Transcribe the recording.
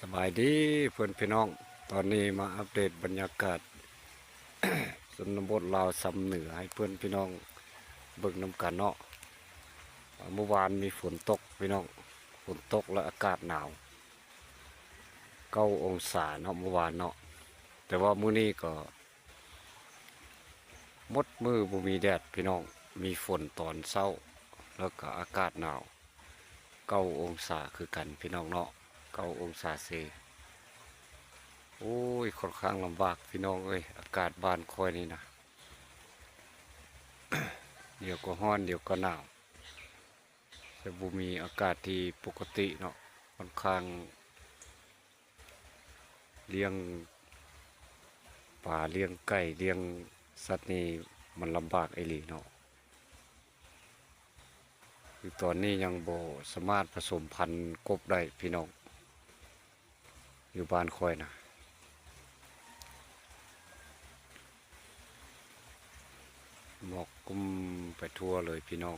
ສະບາຍດີເພື່ອນພີ່ນ້ອງ, ຕອນນີ້ມາອັບເດດບັນຍາກາດ ຊົນນະບົດລາວຊຳເໜືອໃຫ້ເພື່ອນພີ່ນ້ອງເບິ່ງນຳກັນເນາະ. ເມື່ອວານມີຝົນຕົກພີ່ນ້ອງ, ຝົນຕົກແລະອາກາດໜາວ ເກົ້າອົງສາເນາະ ເມື່ອວານເນາະ, ແຕ່ວ່າມື້ນີ້ກໍ ໝົດມື້ບໍ່ມີແດດພີ່ນ້ອງ, ມີຝົນຕອນເຊົ້າ ແລ້ວກໍອາກາດໜາວ ເກົ້າອົງສາຄືກັນພີ່ນ້ອງເນາະ, ເກົ້າອົງສາເຊ. ໂອ້ຍ ຂ້ອນຂ້າງລຳບາກພີ່ນ້ອງເອີຍ, ອາກາດບ້ານຂ້ອຍນີ້ນະ ດຽວກໍຮ້ອນ ດຽວກໍໜາວ, ແຕ່ບໍ່ມີອາກາດທີ່ປົກກະຕິເນາະ, ຂ້ອນຂ້າງ ລ້ຽງປາ ລ້ຽງໄກ່ ລ້ຽງສັດນີ້ມັນລຳບາກອີ່ຫຼີເນາະ. ຄືຕອນນີ້ຍັງບໍ່ສາມາດປະສົມພັນກົບໄດ້ພີ່ນ້ອງ, ຢູ່ບ້ານຂ້ອຍນະ ໝອກກຸ້ມໄປທົ່ວເລີຍພີ່ນ້ອງ.